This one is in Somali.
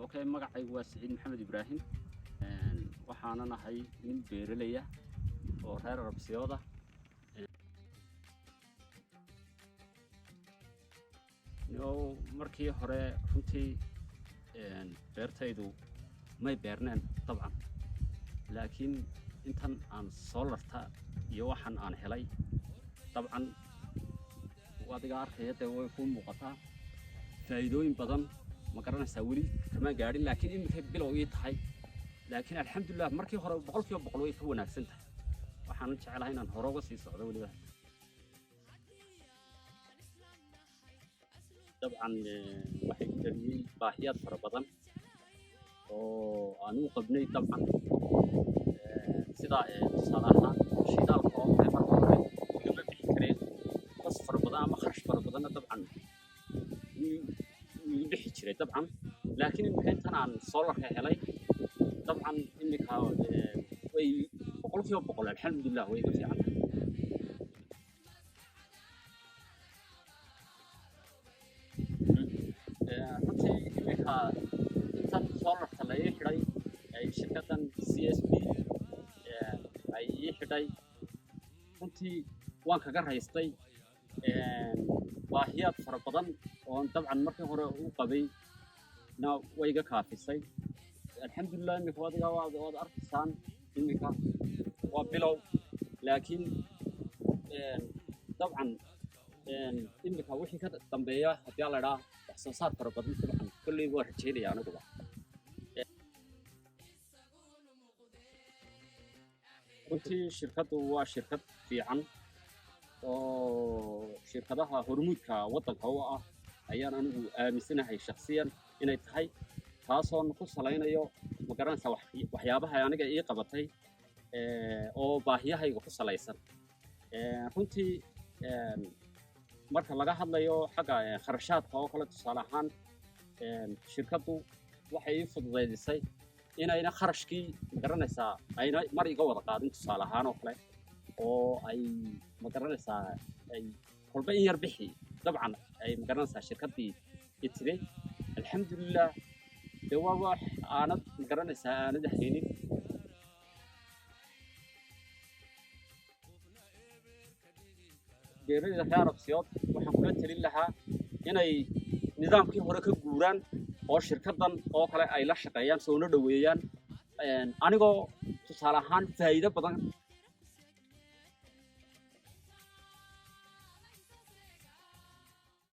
Okay, magacaygu waa Siciid Maxamed Ibraahim. Waxaanan ahay nin beeralaya oo reer Arabsiyooda. Markii hore runtii beertaydu may beerneen dabcan, laakiin intan aan soolarta iyo waxan aan helay, dabcan adiga arkaya, dee way kuu muuqataa faa'iidooyin badan. Ma garanaysaa, weli kamaan gaadhin, laakiin iminkay bilow ii tahay. Laakiin alxamdulilah, markii hore 100% way ka wanaagsan tahay. Waxaan jecelahay inaan hore uga sii socdo weliba. Dabcan waxay ku dhaliyey baahiyaad fara badan oo aan u qabnay dabcan, sida tusaale ahaan shidaalka oo kale. Marka hore igama bixi kareen bas fara badan ama kharash fara badanna dabcan wuu igu bixi jiray dabcan. Laakiin iminka intan aan soolarka helay, dabcan iminka way 100% alxamdulilah way iga fiican tahay. Runtii iminka intan soolarka la ii xidhay, ay shirkaddan CSP ay ii xidhay, runtii waan kaga raystay. Baahiyaad fara badan oon dabcan markii hore u qabay na way iga kaafisay, alxamdulilah. Iminka adiga waad arkaysaan, iminka waa bilow, laakiin dabcan iminka wixii ka dambeeya haddii la idhaa wax soo saar fara badan dabcan kolley waa rajaynaya aniguba. Runtii shirkaddu waa shirkad fiican oo shirkadaha hormuudka waddanka u ah ayaan anigu aaminsanahay shakhsiyan inay tahay, taasoon ku salaynayo, ma garanaysaa, waxyaabaha aniga ii qabatay oo baahiyahayga ku salaysan. Runtii marka laga hadlayo xagga kharashaadka oo kale, tusaale ahaan, shirkaddu waxay ii fududaydisay inayna kharashkii, ma garanaysaa, ayna mar iga wada qaadin, tusaale ahaan oo kale, oo ay, ma garanaysaa, ay kolba in yar bixi dabcan ay, ma garanaysaa, shirkaddii i tiri. Alxamdulilah, dee waa wax aanad, ma garanaysaa, aanad haynin. Beeraleyda reer Arabsiyood waxaan kula talin lahaa inay nidaamkii hore ka guuraan oo shirkaddan oo kale ay la shaqeeyaan, soona dhoweeyaan, anigoo tusaale ahaan faa'iido badan.